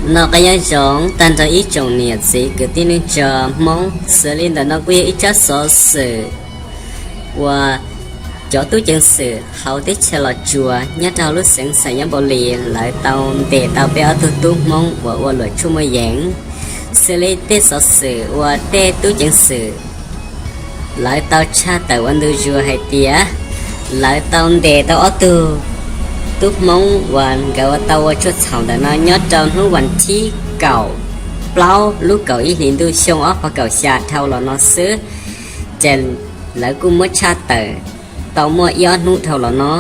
Noj qab nyob zoo tag nrho ib tsoom niam txiv kwv tij neej tsa Hmoob. Xws li ntawm no kuj yog ib tsab xov xwm uas cov tub ceev xwm hauv teb chaws Los Tsuas nyob rau hauv lub xeev Xais Nyab Npaus Lis lawv tau ntes tau peb ob tug tub Hmoob uas ua luam tshuaj muaj yees. Xws li tej xov xwm uas tej tub ceev xwm lawv tau tshaj tawm ua ntu zus hais tias lawv tau ntes tau ob tug tub Hmoob uas nkawd ua tau ua tshuaj txhaum ntawm no nyob rau hnub vas thib kaum plaub lub kaum ib hlis ntuj xyoo ob phav kaum xya dhau los no xwb. Ces lawv kuj muab tshaj tawm tau muaj ib ob hnub dhau los no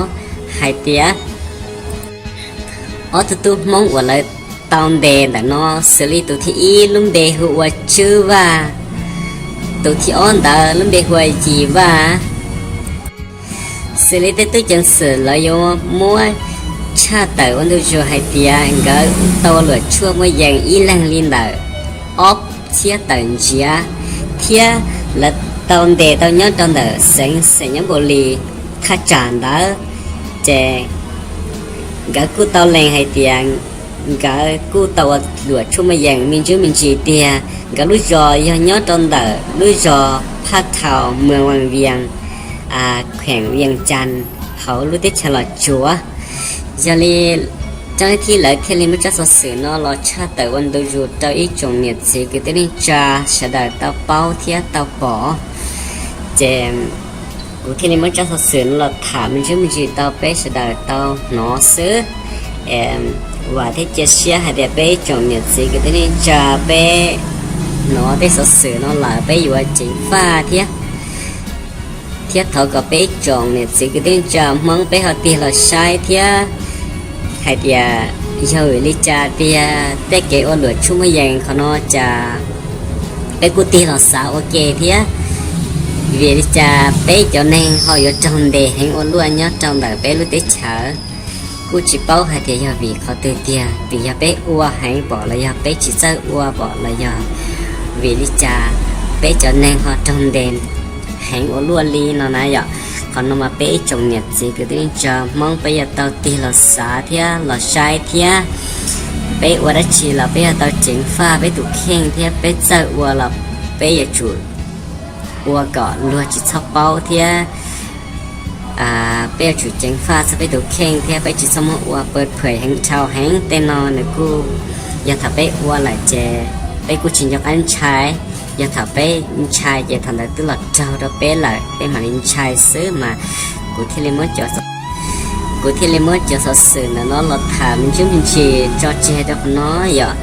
hais tias ob tug tub Hmoob uas lawv tau ntes ntawm no, xws li tus thib ib lub npe hu ua Tswb Vaj, tus thib ob ntawd lub npe hu ua Yis Vaj. Xws li tej tub ceev xwm lawv yuav muab tshaj tawm ua ntu zus hais tias nkawd tau luam tshuaj muaj yees ib leeg li ntawm ob txhiab tawm ntsiav, thiab lawv tau ntes tau nyob rau ntawm xeev Xais Nyab Npaus Lis thaj tsam ntawd. Ces nkawd kuj tau lees hais tias nkawd kuj tau ua luam tshuaj muaj yees me ntsis me ntsis tiag. Nkawd lub zos yog nyob rau ntawm lub zos Phaj Thau, mwm Vas Vias, kheem Vias Cas, hauv lub teb chaws Los Tsuas. Yog li, cov thib lawv thiaj li muab tsab xov xwm no los tshaj tawm ua ntu zus rau ib tsoom niam txiv kwv tij neej tsa sawv daws tau paub thiab tau pom. Ces kuv thiaj li muab tsab xov xwm no los tham me ntsis me ntsis tau peb sawv daws tau hnov xwb. Vam thiab cia siab hais tias peb ib tsoom niam txiv kwv tij neej tsa peb hnov tej xov xwm no lawm peb yuav ceev faj thiab. Thiab thov kom peb ib tsoom niam txiv kwv tij neej tsa Hmoob peb ho tig los saib thiab hais tias yog vim li cas tiag tej kev ua luam tshuaj muaj yees qhov no cas peb kuj tig los xav ua ke thiab. Vim li cas peb cov neeg ho yuav raug ntes heev ua luaj nyob rau ntawm peb lub teb chaws? Kuj tsis paub hais tias yog vim qhov twg tiag, vim yog peb ua heev pom los yog peb tsis txawj ua pom los yog vim li cas peb cov neeg ho raug ntes heev ua luaj li no na yom. Qhov no mas peb ib tsoom niam txiv kwv tij neej tsa Hmoob peb yuav tau tig los xav thiab los saib thiab. Peb ua dab tsi los peb yuav tau ceev faj peb tus kheej thiab peb txawj ua los peb yuav tsum ua kom luag tsis txhob paub thiab. Peb yuav tsum ceev faj txog peb tus kheej thiab peb tsis txhob muab ua pawg phuam heev dhau heev. Tej no nws kuj yog thaum peb ua lawm ces peb kuj tsis nco qab ntshai. Yog thaum peb ntshai ces thaum ntawd twb los raug rau peb lawm peb mam li ntshai xwb mas. Kuv thiaj li muab cov, kuv thiaj li muab cov xov xwm ntawm no los tham me ntsis me ntsis tso tseg rau qhov no yom.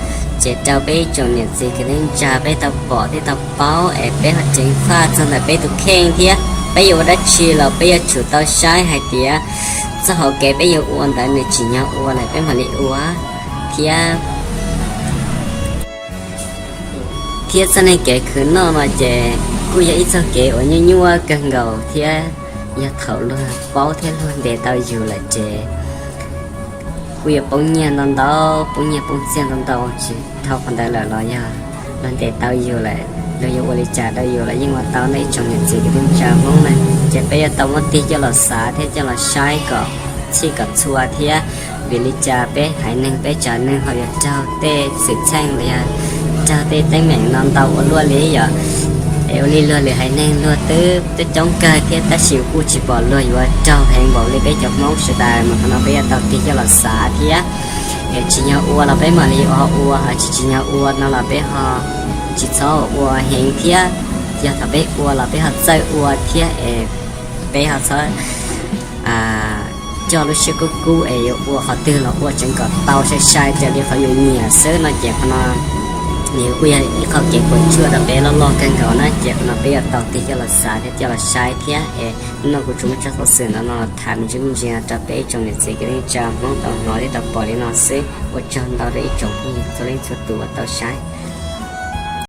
Ces rau peb ib tsoom niam txiv kwv tij neej tsa peb tau pom thiab tau paub es peb ho ceev faj txog ntawm peb tus kheej thiab peb yuav ua dab tsi los peb yuav tsum tau saib hais tias txoj hauv kev peb yuav ua ntawd nws tsim nyog ua lawm peb mam li ua thiab. Thiab txoj neeg kev khwv noj no ces kuj yog ib txoj kev uas nyuaj nyuaj kawg nkaus thiab. Yog thaum luag paub thiab luag ntes tau yus lawm ces kuj yuav poob nyiaj ntau ntau, poob nyiaj poob txiaj ntau ntau. Tsis dhau qhov ntawd lawm los yog luag ntes tau yus lawm, luag yuav ua li cas rau yus los yeej ua tau nej ib tsoom niam txiv kwv tij neej tsa Hmoob na. Ces peb yuav tau muab tig coj los xav thiab coj los saib kom txhij kom txhua thiab. Vim li cas peb haiv neeg peb tsav neeg ho yuav raug tej xwm txheej los yog raug tej teeb meem no ntau ua luaj li yom? Es ua li luag lwm haiv neeg luag twb coob kawg thiab tab sis kuj tsis pom luag yuav raug heev npaum li peb cov Hmoob sawv daws mas qhov no peb yuav tau tig coj los xav thiab. Es tsim nyog ua los peb mam li ho ua, ho tsis tsim nyog ua no los peb ho tsis txhob ua heev thiab. Yog thaum peb ua los peb ho txawj ua thiab es peb ho txhob coj lub siab kub kub es yuav ua qhov twg los ua tseev kom tau sai sai raws li qhov yus nyiam xwb no ces qhov no nws kuj yog ib qho kev puas tsuaj rau peb loj loj kawg nkaus na. Ces qhov no peb yuav tau tig coj los xav thiab coj los saib thiab. Es hnub no kuv tsuas muab tsab xov xwm ntawm no los tham me ntsis me ntsis rau peb ib tsoom niam txiv kwv tij neej tsa Hmoob tau hnov thiab tau pom li no xwb. Ua tsaug ntau rau ib tsoom phooj ywg txhua leej txhua tus uas tau saib.